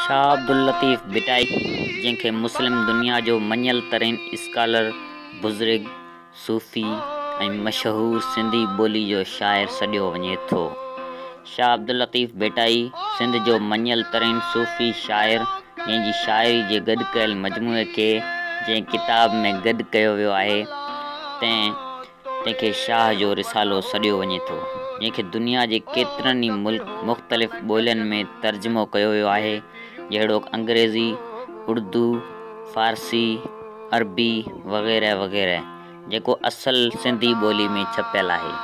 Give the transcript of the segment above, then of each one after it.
شاهه عبداللطيف ڀٽائي، جنهن کي مسلم دنيا جو مڃيل ترين اسڪالر، بزرگ، صوفي ۽ مشهور سنڌي ٻولي جو شاعر سڏيو وڃي ٿو. شاهه عبداللطيف ڀٽائي سنڌ جو مڃيل ترين صوفي شاعر، جنهن جي شاعري جي گڏ ڪيل مجموعي کي جنهن ڪتاب ۾ گڏ ڪيو ويو آهي، تنهن کي شاهه جو رسالو سڏيو وڃي ٿو، جنهن کي دنيا جي ڪيترن ئي مختلف ٻولين ۾ ترجمو ڪيو ويو آهي، جهڙوڪ انگريزي، اردو، فارسي، عربي وغيره وغيره، جيڪو اصل سنڌي ٻولي ۾ ڇپيل آهي.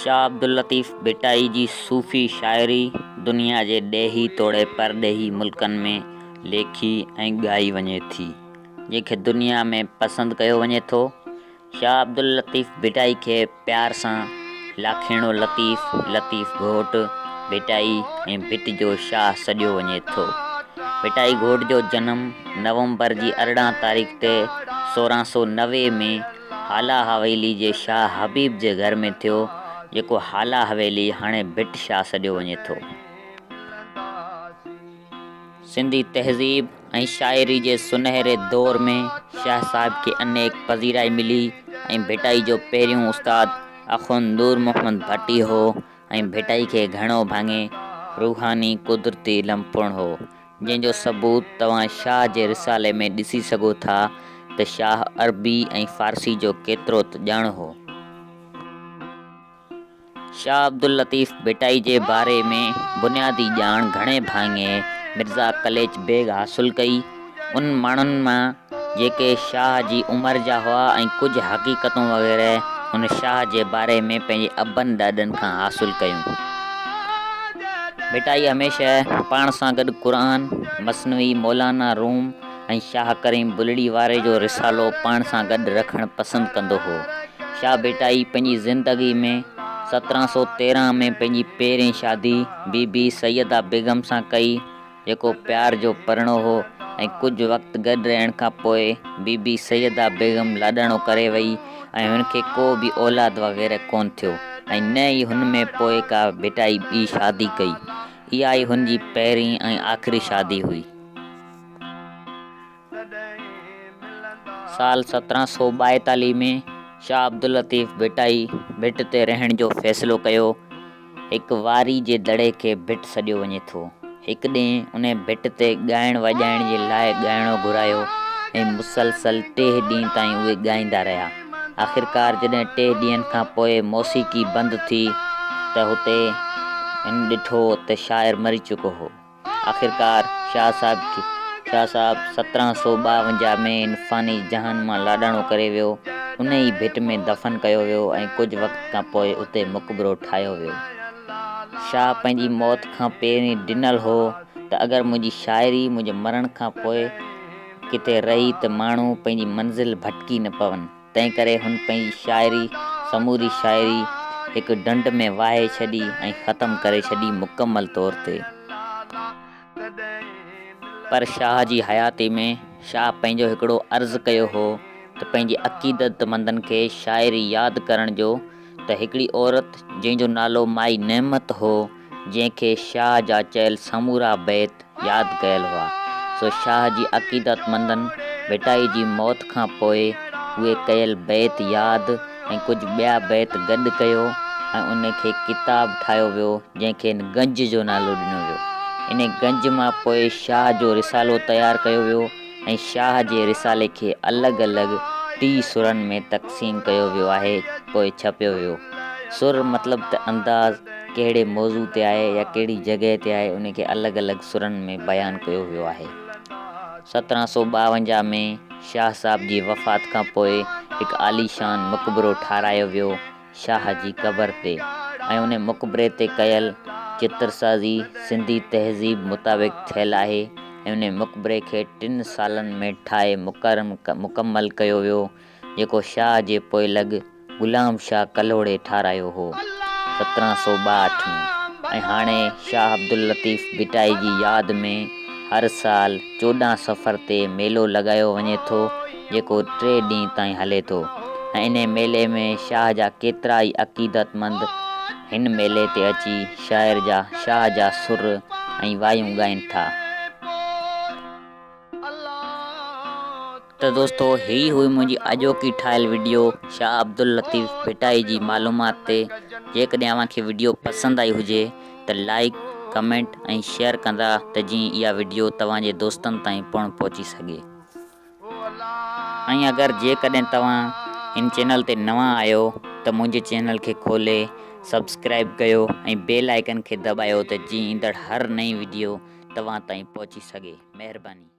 شاهه عبداللطيف ڀٽائي جي صوفي شاعري دنيا جي ڏيهي توڙي پرڏيهي ملڪن ۾ ليکي ۽ ڳائي وڃي ٿي، جنهن کي دنيا ۾ پسند ڪيو وڃي ٿو. شاهه عبداللطيف ڀٽائي کي پيار سان لاکيڻو لطيف، لطيف گهوٽ، ڀٽائي ۽ ڀٽ جو شاهه سڏيو وڃي ٿو. ڀٽائي گهوٽ جو جنم نومبر جي 18 تاريخ تي 1690 ۾ هالا حويلي جي شاهه حبيب جي گهر ۾ ٿيو، جيڪو هالا حويلي هاڻي ڀٽ شاهه سڏيو وڃي ٿو. سنڌي تهذيب ۽ شاعري جي سنهري دور ۾ شاهه صاحب کي انيڪ پذيرائي ملي ۽ ڀٽائي جو پهريون استاد اخوند نور محمد ڀٽي هو ۽ ڀٽائي کي گهڻو ڀاڱي روحاني قدرتي علم پڻ هو. جنهن جو ثبوت توهان شاهه جي رسالي ۾ ڏسي سگهو ٿا ته شاهه عربي ۽ فارسي جو ڪيترو ته ڄاڻو هو. شاهه عبداللطيف ڀٽائي جي باري ۾ بنيادي ڄاڻ گهڻي ڀاڱي مرزا قليچ بيگ حاصل ڪئي. ان ماڻهن مان جيڪي شاهه جي عمر جا هئا ۽ ڪجهه حقيقتون وغيره هن شاهه جي باري ۾ پنهنجي ابن ڏاڏن کان حاصل ڪيون. ڀٽائي هميشه پاڻ سان گڏ قرآن، مثنوي مولانا روم ۽ شاهه ڪريم بلڙي واري جو رسالو پاڻ سان گڏ رکڻ پسند ڪندو هو. شاهه ڀٽائي پنهنجي زندگي ۾ 1713 ۾ پنهنجي پهرين شادي بي بي سيده بيگم سان ڪئي. جيڪو پيار جو پرڻو هو ۽ ڪجهه وقت گڏ رهڻ کان پوء بي بي سيده بيگم لاڏاڻو ڪري وئي ۽ هن کي ڪو به اولاد وغيره ڪونه ٿيو ۽ نه ئي هن ۾ پوء ڪا ڀٽائي ٻي شادي ڪئي. اها ئي هن جي پهرين ۽ آخري شادي هئي. سال 1742 ۾ شاهه عبداللطيف ڀٽائي ڀٽ تي رهڻ جو فيصلو ڪيو. هڪ واري جي دڙي کي ڀٽ سڏيو وڃي ٿو. هڪ ڏينهن انهي ڀٽ تي ڳائڻ وڄائڻ جي لاء ڳائڻو گهرايو ۽ مسلسل 30 ڏينهن تائين اهي ڳائيندا رهيا. آخرڪار جڏهن 30 ڏينهن کان پوء موسيقي بند ٿي ته هتي هن ڏٺو ته شاعر مري چڪو هو. آخرڪار شاهه صاحب کي شاهه صاحب 1752 ۾ هن فاني جهان مان لاڏاڻو ڪري ويو. ان ئي ڀٽ ۾ دفن ڪيو ويو ۽ ڪجهه وقت کان پوء اتي مقبرو ٺاهيو ويو. شاهه پنهنجي موت کان پهرين ڊنل هو ته اگر منهنجي شاعري منهنجي مرڻ کان پوء ڪٿي رهي ته ماڻهو پنهنجي منزل ڀٽڪي نه پون. تنهنڪري هن پنهنجي شاعري، سموري شاعري، هڪ ڍنڍ ۾ واهي ڇڏي ۽ ختم ڪري ڇڏي مڪمل طور تي. پر شاهه جي حياتي ۾ شاهه پنهنجو هڪڙو عرض ڪيو هو ته پنهنجي عقيدتمندن کي شاعري ياد ڪرڻ جو ته هڪڙي عورت جنهن جو نالو مائي نعمت هو جنهن کي شاهه جا چيل سمورا بيت ياد ڪيل هئا، سو شاهه جي عقيدتمندن ڀٽائي جي موت کان پوء اهي ڪيل بيت ياد ۽ ڪجهه ٻيا بيت گڏ ڪيو ۽ ان کي ڪتاب ٺاهيو ويو جنهن کي گنج جو نالو ڏنو ويو. ان گنج مان پوء شاهه جو رسالو تيار ڪيو ويو ۽ شاهه جي رسالي کي الڳ الڳ ٽي سرن ۾ تقسيم ڪيو ويو آهي پوء ڇپيو ويو. سر مطلب ته انداز ڪهڙي موضوع تي آهي يا ڪهڙي جڳهه تي آهي ان کي الڳ الڳ سرن ۾ بيان ڪيو ويو آهي. 1752 ۾ شاهه صاحب جي وفات کان پوء هڪ عاليشان مقبرو ٺارايو ويو شاهه جي قبر تي ۽ ان مقبري تي ڪيل چترسازي سنڌي تهذيب مطابق ٿيل آهي ۽ ان مقبري کي ٽن سالن ۾ ٺاهي مڪمل ڪيو ويو جيڪو شاهه جي پوئلڳ غلام شاهه ڪلهوڙي ٺارايو هو 1762 ۾ ۽ هاڻي شاهه عبداللطيف ڀٽائي جي ياد ۾ هر سال 14 صفر تي ميلو لڳايو وڃي ٿو جيڪو ٽي ڏينهن تائين هلي ٿو ۽ انهي ميلي ۾ شاهه جا ڪيترا ئي عقيدتمند هن ميلي تي اچي شاعر جا شاهه جا سر ۽ وايون ڳائين ٿا. ته دوستو هي هئي منهنجي اڄوڪي ٺاهيل وڊيو شاهه عبداللطيف ڀٽائي جي معلومات تي جيڪڏهن اوهان کي وڊيو پسند آئي هجي ته لائيڪ ڪمينٽ ۽ شيئر ڪندا ته جيئن اها وڊيو توهان جي دوستن تائين پڻ پهچي سگهي. ۽ اگر جيڪڏهن توهان هن چينل تي نوان آهيو ته منهنجي چينل کي کولي سبسڪرائيب ڪيو ۽ بيل آئيڪن کي دٻايو ته جيئن ايندڙ هر نئين وڊيو توهان تائين پهچي سگهي. مهرباني.